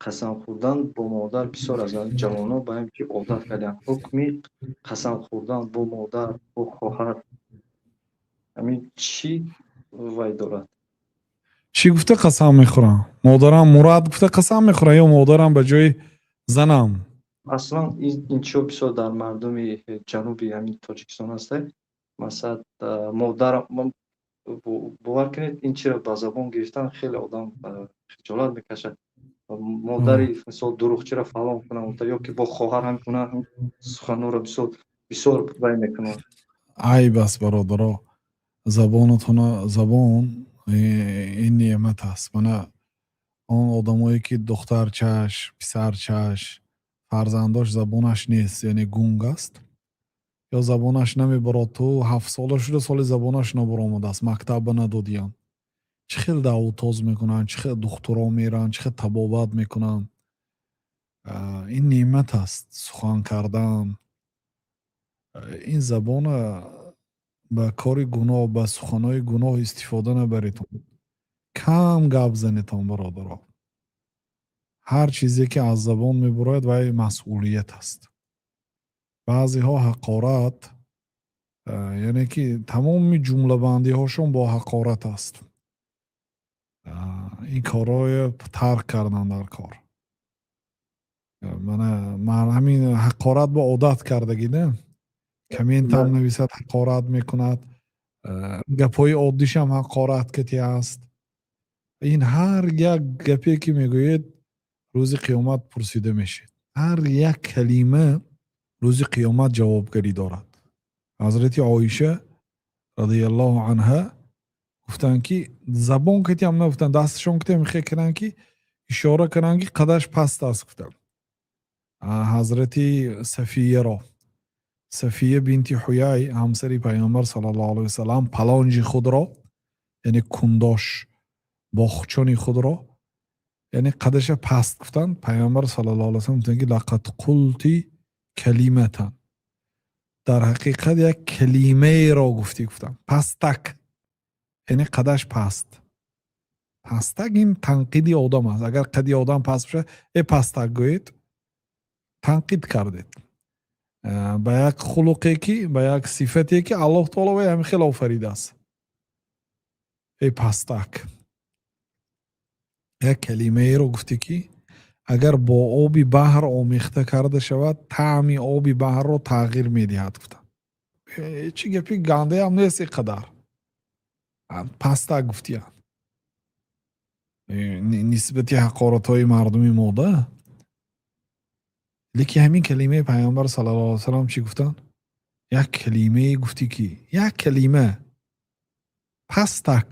Қасам хӯрдан бо модар бисёр аз ҷавонон ба ҳам ки одат карданд. Ҳукми қасам хӯрдан бо модар, бо хоҳар ҳамин чӣ вай дорад? Чӣ гуфта қасам мехӯрам? Модарам мурад гуфта қасам мехӯрам ё модарам ба ҷои занам? Аслан ин чиҳо бисёр дар мардуми ҷануби ҳамин Тоҷикистон ҳастанд. Масалан, модарам, бовар кунед, ин чиро ба забон гирифтан хеле одам хиҷолат мекашад. Модари, мисол, дурӯғчиро фалон кунам ё ки бо хоҳар ҳам кунам, суханҳоро бисёр бисёр вай мекунанд. Айб аст, бародаро. Забонатона, забон ин неъмат аст. Мана он одамое ки духтарчаш, писарчаш, фарзандош забонаш нест, яъне гунг аст ё забонаш намебарод, ту 7-сола шуда соли забонаш набаромадааст, мактабба надодиянд, чӣ хел давутоз мекунанд, чӣ хел духтуро мераванд, чӣ хел табобат мекунанд. Ин неъмат аст, сухан кардан. Ин забона ба кори гуноҳ, ба суханҳои гуноҳ истифода набаритон. Кам гап занетон, бародаро. Ҳар чизе ки аз забон мебурояд, вай масъулият аст. Баъзеҳо ҳақорат, яъне ки тамоми ҷумлабандиҳошон бо ҳақорат аст. Ин корҳое тарк кардан дар кор. Мана ҳамин ҳақорат бо одат кардагида, комментам нависад, ҳақорат мекунад, гапҳои оддишам ҳақорат кати аст. Ин ҳар як гапе ки мегӯед, рӯзи қиёмат пурсида мешед. Ҳар як калима рӯзи қиёмат ҷавобгарӣ дорад. Ҳазрати Оиша радиаллоҳу анҳа гуфтанд, ки забон катиам нагуфтанд, дасташон катиам хе карданд, ки ишора карданд, ки қадаш паст аст, гуфтанд ҳазрати Сафияро. Сафия бинти Ҳуяй, ҳамсари Пайғамбар саллаллоҳу алайҳи васалам, палонҷи худро, яъне кундош, боғчони худро, яъне қадаша паст гуфтанд. Пайғамбар саллаллоҳу алайҳи васалам гуфтанд, ки лақад қулти калиматан, дар ҳақиқат як калимаеро гуфтӣ, гуфтанд. Пастак, яъне қадаш паст. Пастак ин танқиди одам аст. Агар қади одам паст бошад, э, пастак гӯед, танқид кардед ба як хулуқе ки, ба як сифате ки Аллоҳ таоло вай ҳамин хел офаридааст. Эй пастак, як калимаеро гуфтӣ, ки агар бо оби баҳр омехта карда шавад, таъми оби баҳрро тағйир медиҳад, гуфтанд. Чӣ гапи гандаям нест, ин қадар пастак гуфтиянд нисбати ҳақоратҳои мардуми мода. Лекин ҳамин калимаи Пайғамбар саллаллоҳу алайҳи васалам чӣ гуфтанд? Як калимае гуфтӣ, ки як калима пастак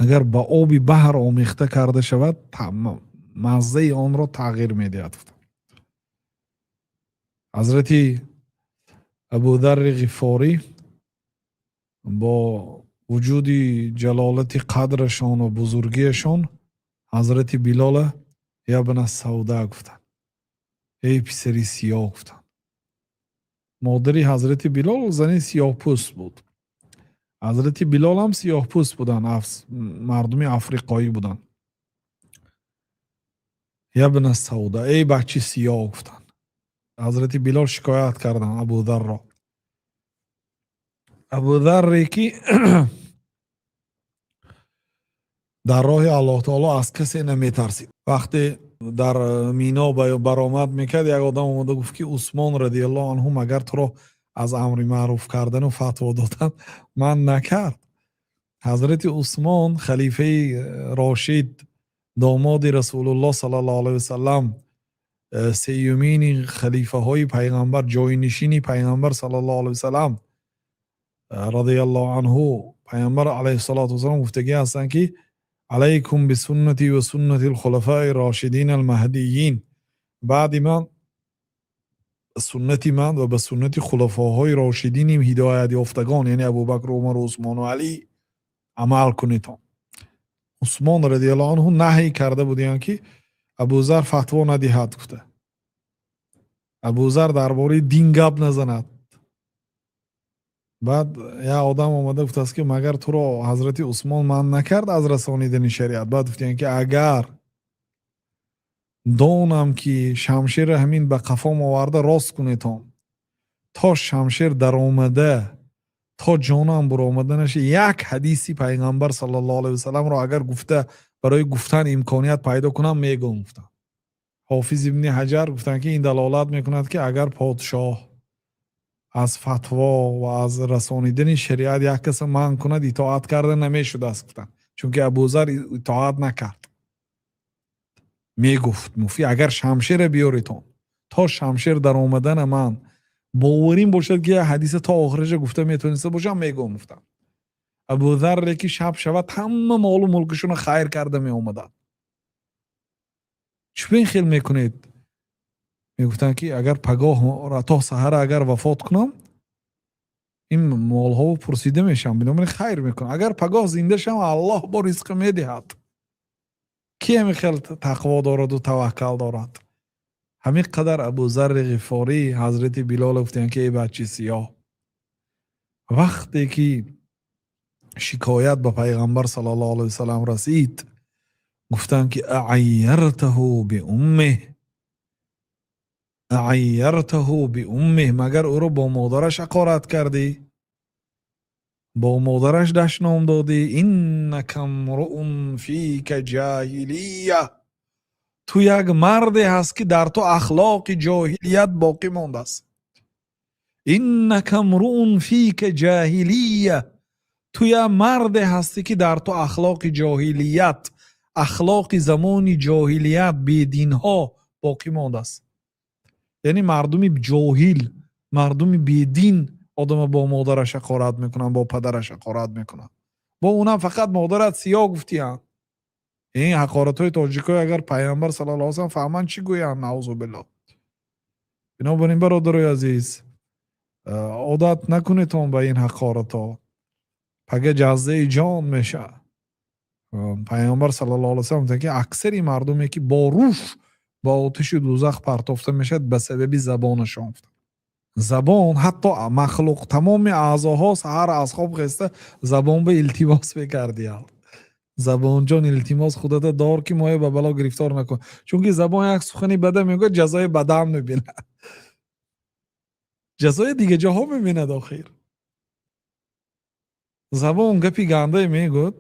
агар ба оби баҳр омехта карда шавад, маззаи онро тағйир медиҳад, гуфтанд. Ҳазрати Абударри Ғифорӣ бо вуҷуди ҷалолати қадрашон ва бузургиашон ҳазрати Билола ябна савда гуфтанд, эй писари сиёҳ гуфтанд. Модари ҳазрати Билол зани сиёҳпӯст буд. Ҳазрати Билол ҳам сиёҳпӯст буданд, мардуми африқоӣ буданд. Ябна савда, эй бачи сиёҳ гуфтанд. Ҳазрати Билол шикоят карданд Абударро. Абударре ки дар роҳи Аллоҳ таоло аз касе наметарсид. Вақте дар Мино баромад мекард, як одам омада гуфт, ки Усмон радиаллоҳу анҳу магар туро аз амри маъруф кардану фатво додан манъ накард? Ҳазрати Усмон, халифаи рошид, домоди Расулуллоҳ саллаллоҳу алайҳи васалам, сеюмини халифаҳои Пайғамбар, ҷойнишини Пайғамбар саллаллоҳу алайҳи васалам радиаллоҳу анҳу, Пайғамбар алайҳиссалоту вассалом гуфтагӣ ҳастанд, ки алайкум бисуннати ва суннати лхулафаи рошидин алмаҳдиин, баъди ман суннати ман ва ба суннати хулафоҳои рошидини ҳидоятёфтагон, яъне Абубакр, Умар, Усмону Алӣ, амал кунедон. Усмон радиаллоҳу анҳу наҳй карда будиянд, ки Абузар фатво надиҳад, гуфта, Абузар дар бораи дин гап назанад. Баъд як одам омада гуфтааст, ки магар туро ҳазрати Усмон манъ накард аз расонидани шариат? Баъд гуфтиянд, ки агар Донам, ки шамшера ҳамин ба қафом оварда рост кунетон, то шамшер даромада, то ҷонам буромаданаша, як ҳадиси Пайғамбар саллаллоҳу алайҳи васалламро агар гуфта, барои гуфтан имконият пайдо кунам, мегӯм, гуфтам. Ҳофиз Ибни Ҳаҷар гуфтанд, ки ин далолат мекунад, ки агар подшоҳ аз фатво ва аз расонидани шариат як каса манъ кунад, итоат карда намешудааст, гуфтанд, чунки Абузар итоат накард. Мегуфт муфти: агар шамшера биёритон, то шамшер даромадана ман боварин бошад, ки як ҳадиса то охираша гуфта метавониста бошам, мегӯм, гуфтам. Абузарре, ки шаб шавад, ҳама молу мулкашонро хайр карда меомаданд, чӣ хел мекунед? Мегуфтанд, ки агар пагоҳ то саҳара агар вафот кунам, ин молҳо пурсида мешавам, бинобар ин хайр мекунам. Агар пагоҳ зинда шавам, Аллоҳ бо ризқ медиҳад. Ки ҳамин хел тақво дораду таваккал дорад? Ҳамин қадар Абузарри Ғифорӣ ҳазрати Билол гуфтанд, ки эй бачи сиёҳ. Вақте ки шикоят ба Пайғамбар саллаллоҳу алайҳи васаллам расид, гуфтанд, ки أعيرته بأمه، أعيرته بأمه, магар ӯро бо модараш ҳақорат кардӣ, бо модараш дашном додӣ? إنك امرؤ فيك جاهلية, ту як марде ҳаст, ки дар ту ахлоқи ҷоҳилият боқӣ мондааст. إنك امرؤ فيك جاهلية, ту як марде ҳастӣ, ки дар ту ахлоқи ҷоҳилият, ахлоқи замони ҷоҳилият, бединҳо боқӣ мондааст. Яъне мардуми ҷоҳил, мардуми бедин одама бо модараш ҳақорат мекунанд, бо падараш ҳақорат мекунанд. Бо унам фақат модарат сиёҳ гуфтиянд. Ин ҳақоратҳои тоҷикҳо агар Пайғамбар саллаллоҳу алайҳи васаллам фаҳманд, чӣ гӯянд? Наъузу биллоҳ. Бинобар ин, бародарои азиз, одат накунедтон ба ин ҳақоратҳо, пага ҷаззаи ҷон мешавад. Пайғамбар саллаллоҳу алайҳи васаллам гуфтанд, ки аксари мардуме, ки бо руш ба оташи дӯзах партофта мешавад, ба сабаби забонашон, гуфтанд. Забон, ҳатто махлуқ, тамоми аъзоҳо саҳар аз хоб хеста забон ба илтимос мекардиянд: забонҷон, илтимос, худата дор, ки моя ба бало гирифтор накун. Чунки забон як сухани бада мегӯяд, ҷазои бадан мебинад, ҷазои дига ҷоҳо мебинад. Охир забон гапи гандае мегӯяд,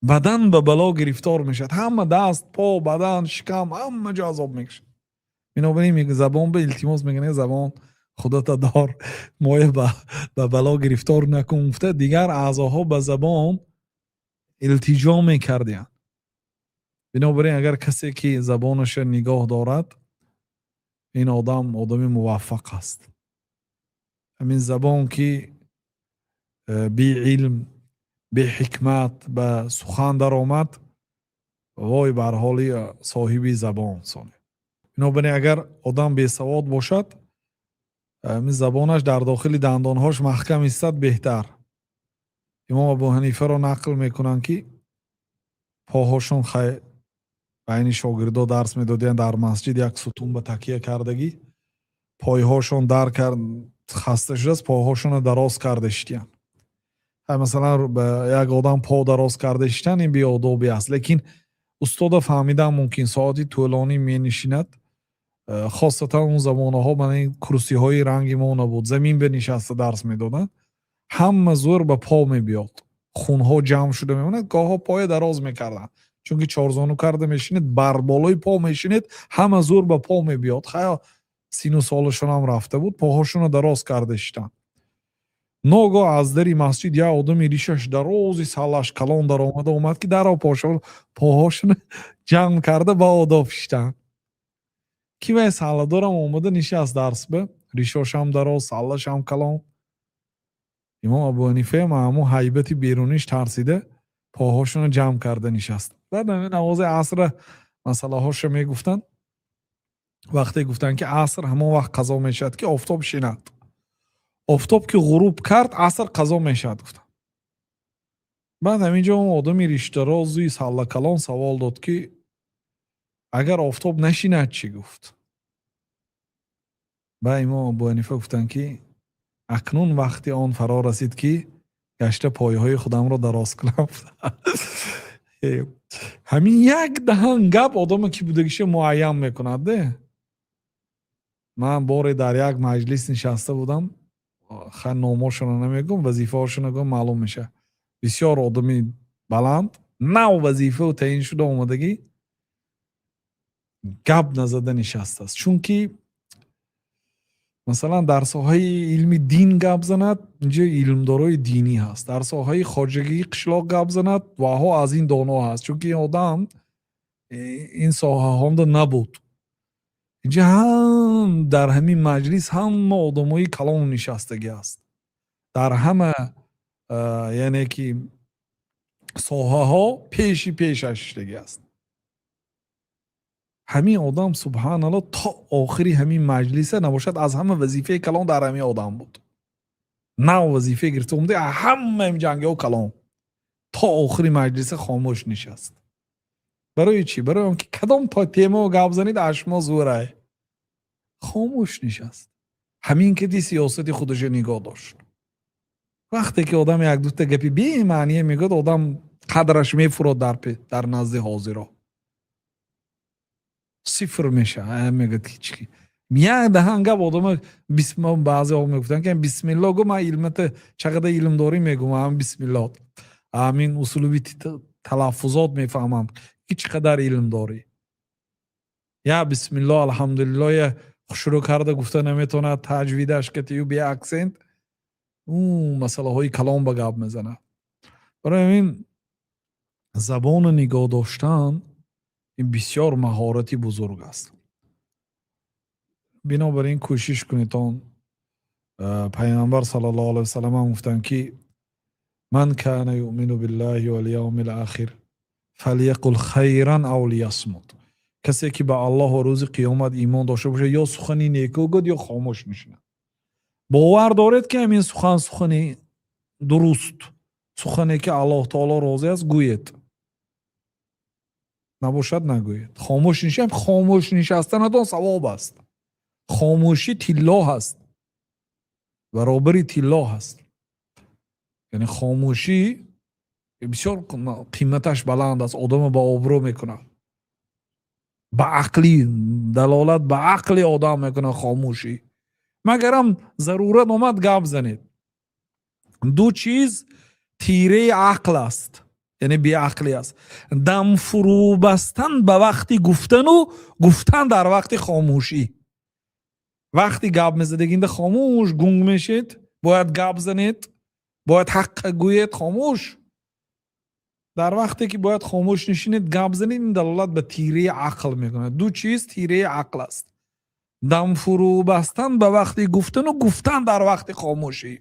бадан ба бало гирифтор мешавад, ҳама даст, по, бадан, шикам, ҳама ҷо азоб мекашад. Бинобар ин забон ба илтимос мекунад: забон, худата дор, моя ба бало гирифтор накун, гуфта, дигар аъзоҳо ба забон илтиҷо мекардиянд. Бинобар ин, агар касе ки забонаша нигоҳ дорад, ин одам одами муваффақ аст. Ҳамин забон, ки беилм, беҳикмат ба сухан даромад, вой бар ҳоли соҳиби забон. Бинобар ин, агар одам бесавод бошад, ҳамин забонаш дар дохили дандонҳош маҳкам истад, беҳтар. Имом Абу Ҳанифаро нақл мекунанд, ки поҳошон байни шогирдо дарс медодиянд дар масҷид, як сутун ба такя кардагӣ, пойҳошон дар кард, хаста шудааст, пойҳошонро дароз карда шитиянд. Масалан, як одам по дароз карда шитан, ин беодобӣ аст, лекин устода фаҳмидан мумкин, соати тӯлонӣ менишинад. Хосатан он замонаҳо мана ин курсиҳои ранги мо набуд, замин ба нишаста дарс медоданд, ҳама зӯр ба по мебиёд, хунҳо ҷамъ шуда мемонад. Гоҳҳо поя дароз мекарданд, чунки чорзону карда мешинед, бар болои по мешинед, ҳама зӯр ба по мебиёд. Хая, сину солашонам рафта буд, поҳошонро дароз карда шитанд. Ногоҳ аз дари масҷид як одами ришаш дарози, саллаш калон даромада омад, ки даро поҳошонро ҷамъ карда, ба одоб шитанд. Ки вай салладорам омада нишаст дарс ба, ришошам дароз, саллашам калон. Имом Абу Ҳанифаам ҳамун ҳайбати беруниш тарсида, поҳошонро ҷамъ карда нишаст. Баъд ҳамин намози асра масъалаҳошо мегуфтанд. Вақте гуфтанд, ки аср ҳамон вақт қазо мешавад, ки офтоб шинад, офтоб ки ғуруб кард, аср қазо мешавад, гуфтанд. Баъд ҳамин ҷо он одами ришдарози саллакалон савол дод, ки агар офтоб нашинад чӣ, гуфт. Баъд имом Абу Ҳанифа гуфтанд, ки акнун вақти он фаро расид, ки гашта пойҳои худамро дароз кунам. Ҳамин як даҳан гап одаме ки будагиша муайян мекунад де. Ман боре дар як маҷлис нишаста будам, ха, номошонро намегӯм, вазифаҳошонро гӯм, маълум мешавад. Бисёр одами баланд, нав вазифау таъин шуда омадагӣ, гап назада нишастааст, чунки масалан дар соҳаи илми дин гап занад, инҷо илмдорои динӣ ҳаст, дар соҳаи хоҷагии қишлоқ гап занад, ваҳо аз ин доно ҳаст, чунки ин одам ин соҳаҳонда набуд. Инҷа ҳам дар ҳамин маҷлис ҳама одамои калон нишастагӣ аст, дар ҳама, яъне ки соҳаҳо пеши пешаш шидагӣ аст. Ҳамин одам, субҳаналло, то охири ҳамин маҷлиса набошад, аз ҳама вазифаи калон дар ҳамин одам буд. Нав вазифа гирифта омада, ҳама ин ҷангиҳо калон, то охири маҷлиса хомӯш нишаст. Барои чӣ? Барои он ки кадом тема гап занед, аз шумо зӯрай. Хомӯш нишаст. Ҳамин кади сиёсати худашо нигоҳ дошт. Вақте ки одам як дута гапи бемаъние мегӯяд, одам қадраш мефурод, дар назди ҳозиро сифр мешавад. Мегӯяд, ҳички як даҳан гап одама. Баъзеҳо мегуфтанд, ки бисмилло гӯ, ман илмата чақадар илм дорӣ мегӯм, ам бисмилло, ҳамин услуби талаффузот мефаҳмам, ки чӣ қадар илм дорӣ. Я бисмилло, алҳамдулилло, я хушрӯ карда гуфта наметавонад, таҷвидаш катию бе аксент ӯ масъалаҳои калон ба гап мезанад. Барои ҳамин забону нигоҳ доштан ин бисёр маҳорати бузург аст. Бинобар ин кӯшиш кунед. Он Пайғамбар саллаллоҳу алайҳи васаллам ҳам гуфтанд, ки من كان يؤمن بالله واليوم الآخر فليقل خيرا أو ليصمت. Касе ки ба Аллоҳу рӯзи қиёмат имон дошта бошад, ё сухани некӯ гӯд, ё хомӯш нишинад. Бовар доред, ки ҳамин сухан сухани дуруст, сухане ки Аллоҳ таоло розӣ аст, гӯед, набошад, нагӯед, хомӯш нишин. Хомӯш нишастанатон савоб аст. Хомӯшӣ тилло ҳаст, баробари тилло ҳаст. Яъне хомӯшӣ бисёр қиматаш баланд аст, одамро ба обрӯ мекунад, ба ақлӣ далолат, ба ақли одам мекунад хомӯшӣ. Магарам зарурат омад, гап занед. Ду чиз тираи ақл аст, яъне беақлӣ аст: дам фурӯ бастан ба вақти гуфтану гуфтан дар вақти хомӯшӣ. Вақти гап мезадагинда хомӯш гунг мешед, бояд гап занед, бояд ҳаққа гӯед, хомӯш. Дар вақте ки бояд хомӯш нишинед, гап занед, ин далолат ба тираи ақл мекунад. Ду чиз тираи ақл аст: дам фурӯ бастан ба вақти гуфтану гуфтан дар вақти хомӯшӣ.